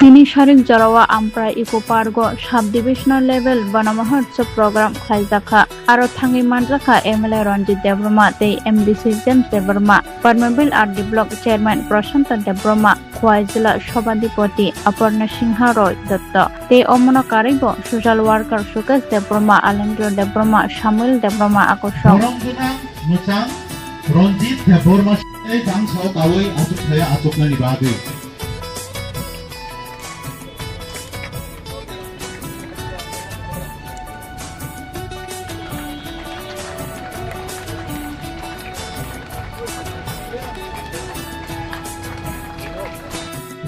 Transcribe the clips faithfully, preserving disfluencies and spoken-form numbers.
Tini sarik jorao Amprai Eco Park o sub divisional level Bono Mahotsav program khlaijakha. Aro thangwi manjakha M L A Ranjit Debbarma tei M D C James Debbarma, Padmabil R D Block Chairman Prashanta Debbarma, Khowai Jila Sabhapati Aparna Singha Roy Dutta tei omono karwibo social worker Sukesh Debbarma, Alendra Debbarma, Samuel Debbarma, Akosong. Borom gwnang mwchang Ranjit Debbarma tei bangso kawi achukthaya achuknani bagwi.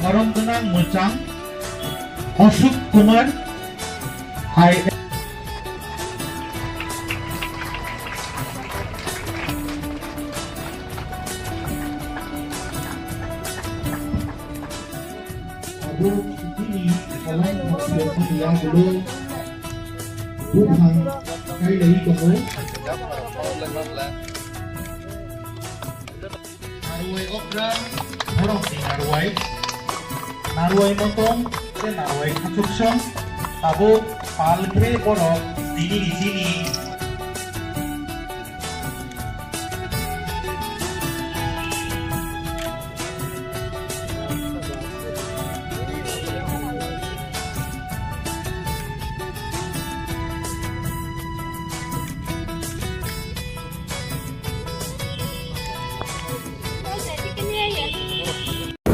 Borom gwnang mwchang Ashok Kumar I A S. Abo bini kolom hapsirokni yagulo buphang kailaiwi tongo. Narwai okra, borokni narwai, narwai motong, tei narwai khachuksong, tabuk pal khe borok tini ni chini.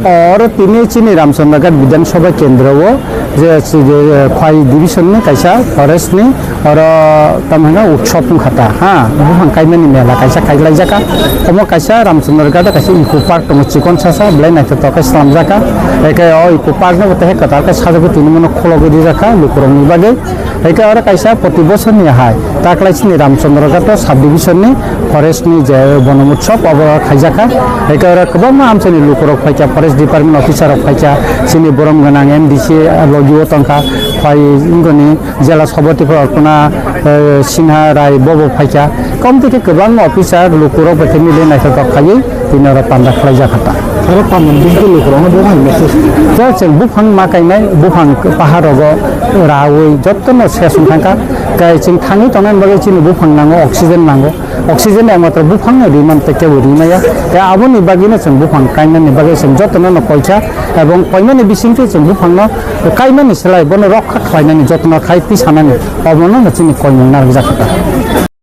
Oro tini chini Ramchandra Ghat Bidhan Sabha Kendro o je, je, Khowai division ni kaisa forest ni oro tamo hino utsob wngkha ta, ha, buphang kaimani mela kaisa kailaijaka. Omo kaisa Ramchandra Ghat o kaisa eco park tongo, chikon sasa belai naithotok khe swnamjaka. Eke o eco park no bo tehe kwtal khe sajagwi tini mano khulogwi rijakha lukurokni bagwi. Eke oro kaisa proti bosorni hai taklaisini Ramchandra Ghat o sub division ni forest ni je Bono Utsav obo khaijakha. Eke oro kwbangma amchaini lukurok phaikha, forest department officer rok phaikha, chini borom gwnang M D C logi o tongkha, phai wngoni jela sabhapati Arpana, eh, Singha Rai bobo phaikha. Komtwi khe kwbangma officer lukurok bai khe mili naithotok khaiwi tini oro panda khlaijak kha ta. Oro panda ni bisingtwi lukurokno bo hai message. Je chwng buphang ma kainai, buphang pahar rogo raui jotono ses wng thangkha. Tei chwng thangwi tongnani bagwi chini buphang nango, oxygen nango. Oxygen ekmatro buphangno ri man tei kebo ri maya. Tei aboni bagwino chwng buphang kainani bagwi chwng jotono no koikha ebong koimani bisingtwi chwng buphangno kaimani slai bono rokha khlainani jotono khai twi sanani omono no chini koimung narwkjak kha ta.